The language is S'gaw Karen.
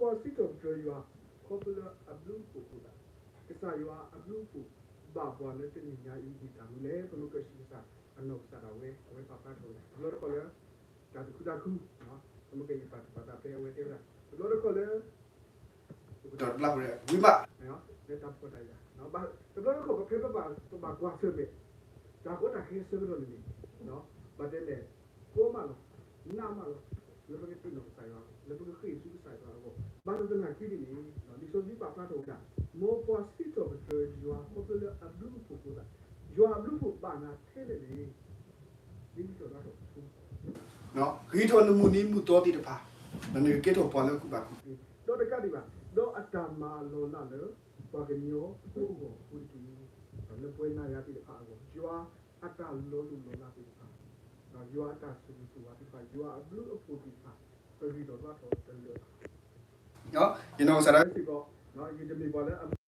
ပှၤစံးထီၣ်ပတြၢၤယွၤ ခီဖျိလၢအဘျုးအဖှိၣ်အဃိသတး, ကစၢ်ယွၤအဘျုးအဖှိၣ်ဘၣ်ပှၤလၢတနံၤညါအံၤ ဒ်တၢ်မနုၤလဲၣ်. ပမ့ၢ်ကွၢ်ဆူကစၢ်အနီၢ်ကစၢ်ဒၣ်ဝဲ အဝဲပာ်ဖျါထီၣ်ဝဲဒၣ် တဘျီတခီၣ်လၢ တၢ်သူၣ်ခုသးခု, ပမ့ၢ်ကွၢ်ယပာ်သူၣ်ပာ်သးဖဲအဝဲတဲဝဲဒၣ် တဘျီတခီၣ်လၢ ပကတီၢ်တဘျီဃီဝံမး လၢတၢ်ဖှီၣ်တၢ်ယာ်, တဘျီတခီၣ်ဖဲပဘၣ်ကွၢ်ဆၢၣ်မဲာ် တၢ်ကီတၢ်ခဲဆၢကတီၢ်န့ၣ်န့ၣ် ဘၣ်တဲလဲၣ် ကီမးလီၤ, နးမးလီၤ, လၢပကသ့ၣ်နီၣ်ကစၢ်ယွၤ, လၢပကဃ့ၢ်ဆူကစၢ်ယွၤအဂီၢ်, ဘၣ်ဆၣ်သနာ်က့န့ၣ်န့ၣ် လံာ်စီဆှံပာ်ဖျါထီၣ်ဝဲဒၣ် မ်ပှၤစံးထီၣ်ပတြၢၤယွၤခီဖျိလၢအဘျုးအဖှိၣ်အဃိသတး, ယွၤအဘျုးအဖှိၣ်ဘၣ်နၤထဲလဲၣ်န့ၣ် ဒ်နထီၣ်ဘၣ်ထီၣ် ဂ့ၤထီၣ်နမုၢ်နံၤမုၢ်သီသ့ၣ်တဖၣ်, ဒီးနကကဲထီၣ်ပှၤလၢအကူၣ်ဘၣ်ကူၣ်သ့, ဒီးတကးဒံးဘၣ်, ဒီးအတၢ်မၤအလီၢ်အလၢ်လၢ ပှၤကညီဖိအဂီၢ်အဃိတက့ၢ်. လၢပဝဲနၤယၤသ့ၣ်တဖၣ်အဂီၢ်, ယွၤအတၢ်လီၤလိၢ်လီၤလးသ့ၣ်တဖၣ်, ယွၤအတၢ်ဆိၣ်ဂ့ၤဆိၣ်ဝါသ့ၣ်တဖၣ်, ယွၤအဘျုးအဖှိၣ်သ့ၣ်တဖၣ်, ပဂ့ၤထီၣ်ဘၣ်ထီၣ်တလၢာ်ဘၣ်. ယနီၢ်ကစၢ်ဒၣ်ဝဲစ့ၢ်ကီး, ယတမ့ၢ်ပှၤလၢ